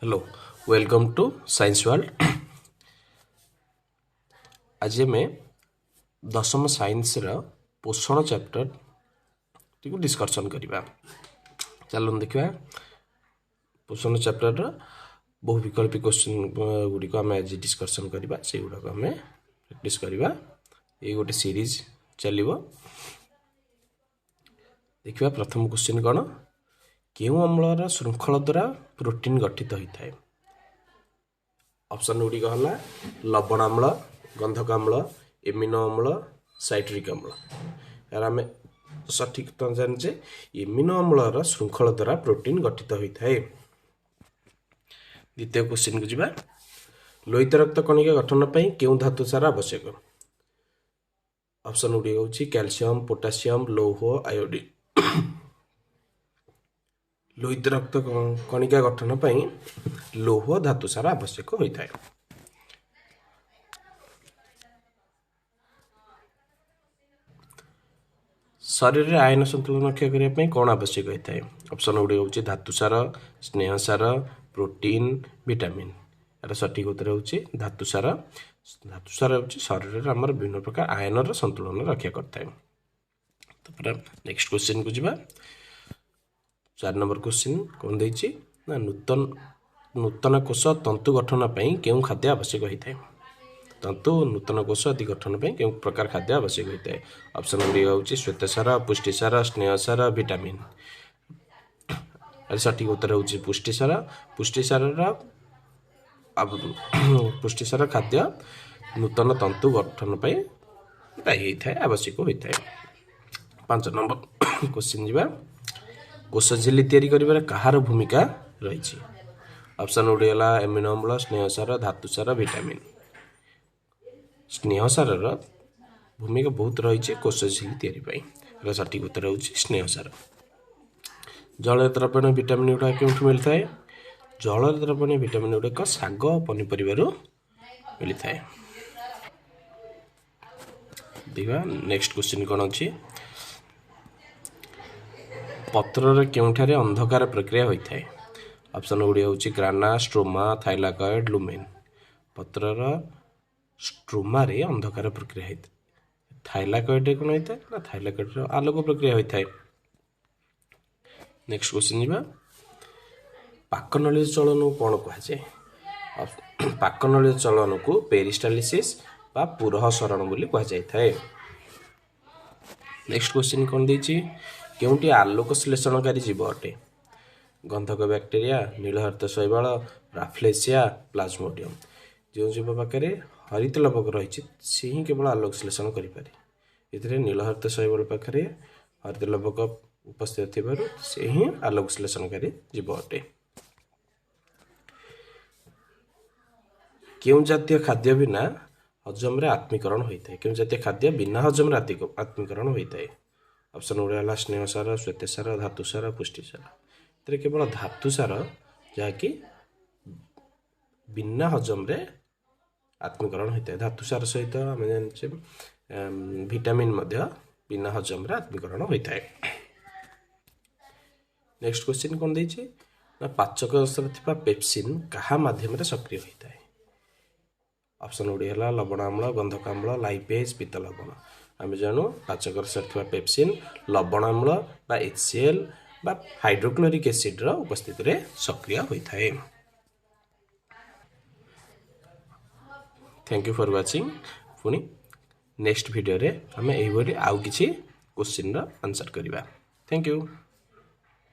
Hello, welcome to Science World. ଆଜି ଆମେ ଦଶମ ସାଇନ୍ସର ପୋଷଣ ଚାପ୍ଟରଟିକୁ ଡିସ୍କସନ୍ କରିବା। ଚାଲନ୍ତୁ ଦେଖିବା, ପୋଷଣ ଚାପ୍ଟରର ବହୁ ବିକଳ୍ପୀ କ୍ୱେଶ୍ଚିନ୍ ଗୁଡ଼ିକ ଆମେ ଆଜି ଡିସ୍କସନ୍ କରିବା। ସେଇଗୁଡ଼ାକ ଆମେ ପ୍ରାକ୍ଟିସ୍ କରିବା। ଏଇ ଗୋଟେ ସିରିଜ୍ ଚାଲିବ। ଦେଖିବା ପ୍ରଥମ କ୍ୱେଶ୍ଚିନ୍ କ'ଣ। କେଉଁ ଅମ୍ଳର ଶୃଙ୍ଖଳ ଦ୍ୱାରା ପ୍ରୋଟିନ୍ ଗଠିତ ହୋଇଥାଏ? ଅପସନ୍ ଗୁଡ଼ିକ ହେଲା ଲବଣ ଅମ୍ଳ, ଗନ୍ଧକ ଅମ୍ଳ, ଏମିନୋ ଅମ୍ଳ, ସାଇଟ୍ରିକ୍ ଅମ୍ଳ। ଏହାର ଆମେ ସଠିକ୍ ତ ଜାଣିଛେ, ଏମିନୋ ଅମ୍ଳର ଶୃଙ୍ଖଳ ଦ୍ୱାରା ପ୍ରୋଟିନ୍ ଗଠିତ ହୋଇଥାଏ। ଦ୍ୱିତୀୟ କ୍ୱେଶ୍ଚିନ୍କୁ ଯିବା। ଲୋହିତ ରକ୍ତ କଣିକା ଗଠନ ପାଇଁ କେଉଁ ଧାତୁ ସାର ଆବଶ୍ୟକ? ଅପସନ୍ ଗୁଡ଼ିକ ହେଉଛି କ୍ୟାଲସିୟମ୍, ପୋଟାସିୟମ୍, ଲୌହ, ଆୟୋଡିନ୍। ଲୋହିତ ରକ୍ତ କଣିକା ଗଠନ ପାଇଁ ଲୌହ ଧାତୁ ସାର ଆବଶ୍ୟକ ହୋଇଥାଏ। ଶରୀରରେ ଆୟନ ସନ୍ତୁଳନ ରକ୍ଷା କରିବା ପାଇଁ କ'ଣ ଆବଶ୍ୟକ ହୋଇଥାଏ? ଅପସନ୍ ଗୁଡ଼ିକ ହେଉଛି ଧାତୁସାର, ସ୍ନେହସାର, ପ୍ରୋଟିନ୍, ଭିଟାମିନ୍। ଏହାର ସଠିକ୍ ଉତ୍ତର ହେଉଛି ଧାତୁସାର। ଧାତୁସାର ହେଉଛି ଶରୀରରେ ଆମର ବିଭିନ୍ନ ପ୍ରକାର ଆୟନର ସନ୍ତୁଳନ ରକ୍ଷା କରିଥାଏ। ତାପରେ ନେକ୍ସଟ କ୍ୱେଶ୍ଚିନ୍କୁ ଯିବା। 4 ନମ୍ବର କ୍ୱେଶ୍ଚିନ୍ କ'ଣ ଦେଇଛି ନା, ନୂତନ କୋଷ ତନ୍ତୁ ଗଠନ ପାଇଁ କେଉଁ ଖାଦ୍ୟ ଆବଶ୍ୟକ ହୋଇଥାଏ? ତନ୍ତୁ, ନୂତନ କୋଷ ଆଦି ଗଠନ ପାଇଁ କେଉଁ ପ୍ରକାର ଖାଦ୍ୟ ଆବଶ୍ୟକ ହୋଇଥାଏ? ଅପସନ୍ ଗୁଡ଼ିକ ହେଉଛି ଶ୍ୱେତସାର, ପୁଷ୍ଟିସାର, ସ୍ନେହସାର, ଭିଟାମିନ୍। ଏହାର ସଠିକ୍ ଉତ୍ତର ହେଉଛି ପୁଷ୍ଟିସାର। ପୁଷ୍ଟିସାର ଖାଦ୍ୟ ନୂତନ ତନ୍ତୁ ଗଠନ ପାଇଁ ଦାୟୀ ହୋଇଥାଏ, ଆବଶ୍ୟକ ହୋଇଥାଏ। 5 ନମ୍ବର କ୍ୱେଶ୍ଚିନ୍ ଯିବା। କୋଷ ଝିଲ୍ଲି ତିଆରି କରିବାରେ କାହାର ଭୂମିକା ରହିଛି? ଅପସନ୍ ଗୁଡ଼ିକ ହେଲା ଏମିନୋ ଅମ୍ଳ, ସ୍ନେହସାର, ଧାତୁସାର, ଭିଟାମିନ୍। ସ୍ନେହସାରର ଭୂମିକା ବହୁତ ରହିଛି କୋଷ ଝିଲ୍ଲି ତିଆରି ପାଇଁ। ଏହାର ସଠିକ୍ ଉତ୍ତର ହେଉଛି ସ୍ନେହସାର। ଜଳରେ ଦ୍ରବଣୀୟ ଭିଟାମିନ୍ ଗୁଡ଼ାକ କେଉଁଠୁ ମିଳିଥାଏ? ଜଳରେ ଦ୍ରବଣୀୟ ଭିଟାମିନ୍ ଗୁଡ଼ିକ ଶାଗ ପନିପରିବାରୁ ମିଳିଥାଏ। ଦେଖିବା ନେକ୍ସଟ କ୍ୱେଶ୍ଚିନ୍ କ'ଣ ଅଛି। ପତ୍ରର କେଉଁଠାରେ ଅନ୍ଧକାର ପ୍ରକ୍ରିୟା ହୋଇଥାଏ? ଅପସନ୍ ଗୁଡ଼ିକ ହେଉଛି ଗ୍ରାନା, ଷ୍ଟ୍ରୋମା, ଥାଇଲାକଏଡ୍, ଲୁମେନ୍। ପତ୍ରର ଷ୍ଟ୍ରୋମାରେ ଅନ୍ଧକାର ପ୍ରକ୍ରିୟା ହୋଇଥାଏ। ଥାଇଲାକଏଡ୍ରେ କ'ଣ ହୋଇଥାଏ ନା, ଥାଇଲାକଏଡ୍ର ଆଲୋକ ପ୍ରକ୍ରିୟା ହୋଇଥାଏ। ନେକ୍ସଟ କ୍ୱେଶ୍ଚିନ୍ ଯିବା। ପାକନଳୀୟ ଚଳନକୁ କ'ଣ କୁହାଯାଏ? ପାକନଳୀୟ ଚଳନକୁ ପେରିଷ୍ଟାଲିସିସ୍ ବା ପୁରଃସରଣ ବୋଲି କୁହାଯାଇଥାଏ। ନେକ୍ସଟ କ୍ୱେଶ୍ଚିନ୍ କ'ଣ ଦେଇଛି? କେଉଁଟି ଆଲୋକ ଶ୍ଲେଷଣକାରୀ ଜୀବ ଅଟେ? ଗନ୍ଧକ ବ୍ୟାକ୍ଟେରିଆ, ନୀଳହରିତ ଶୈବାଳ, ରାଫ୍ଲେସିଆ, ପ୍ଲାଜମୋଡିୟମ୍। ଯେଉଁ ଜୀବ ପାଖରେ ହରିତ ଲବକ ରହିଛି ସେ ହିଁ କେବଳ ଆଲୋକ ଶ୍ଲେଷଣ କରିପାରେ। ଏଥିରେ ନୀଳହରିତ ଶୈବାଳ ପାଖରେ ହରିତ ଲବକ ଉପସ୍ଥିତ ଥିବାରୁ ସେ ହିଁ ଆଲୋକ ଶ୍ଲେଷଣକାରୀ ଜୀବ ଅଟେ। କେଉଁ ଜାତୀୟ ଖାଦ୍ୟ ବିନା ହଜମରେ ଆତ୍ମୀକରଣ ହୋଇଥାଏ? କେଉଁ ଜାତୀୟ ଖାଦ୍ୟ ବିନା ହଜମରେ ଆତ୍ମୀକରଣ ହୋଇଥାଏ? ଅପସନ୍ ଗୁଡ଼ିକ ହେଲା ସ୍ନେହସାର, ଶ୍ୱେତସାର, ଧାତୁସାର, ପୁଷ୍ଟିସାର। ଏଥିରେ କେବଳ ଧାତୁସାର ଯାହାକି ବିନା ହଜମରେ ଆତ୍ମୀକରଣ ହୋଇଥାଏ। ଧାତୁସାର ସହିତ ଆମେ ଜାଣିଛେ ଭିଟାମିନ୍ ମଧ୍ୟ ବିନା ହଜମରେ ଆତ୍ମୀକରଣ ହୋଇଥାଏ। ନେକ୍ସଟ କ୍ୱେଶ୍ଚିନ୍ କ'ଣ ଦେଇଛି ନା, ପାଚକ ରସରେ ଥିବା ପେପସିନ୍ କାହା ମାଧ୍ୟମରେ ସକ୍ରିୟ ହୋଇଥାଏ? ଅପସନ୍ ଗୁଡ଼ିକ ହେଲା ଲବଣ ଅମ୍ଳ, ଗନ୍ଧକ ଅମ୍ଳ, ଲାଇପେଜ୍, ପିତ୍ତ ଲବଣ। ଆମେ ଜାଣୁ ପାଚକ ରସରେ ଥିବା ପେପସିନ୍ ଲବଣ ଅମ୍ଳ ବା HCl ବା ହାଇଡ୍ରୋକ୍ଲୋରିକ୍ ଏସିଡ୍ର ଉପସ୍ଥିତିରେ ସକ୍ରିୟ ହୋଇଥାଏ। Thank you for watching. ପୁଣି ନେକ୍ସଟ ଭିଡ଼ିଓରେ ଆମେ ଏହିଭଳି ଆଉ କିଛି କ୍ୱେଶ୍ଚିନ୍ର ଆନ୍ସର୍ କରିବା। Thank you.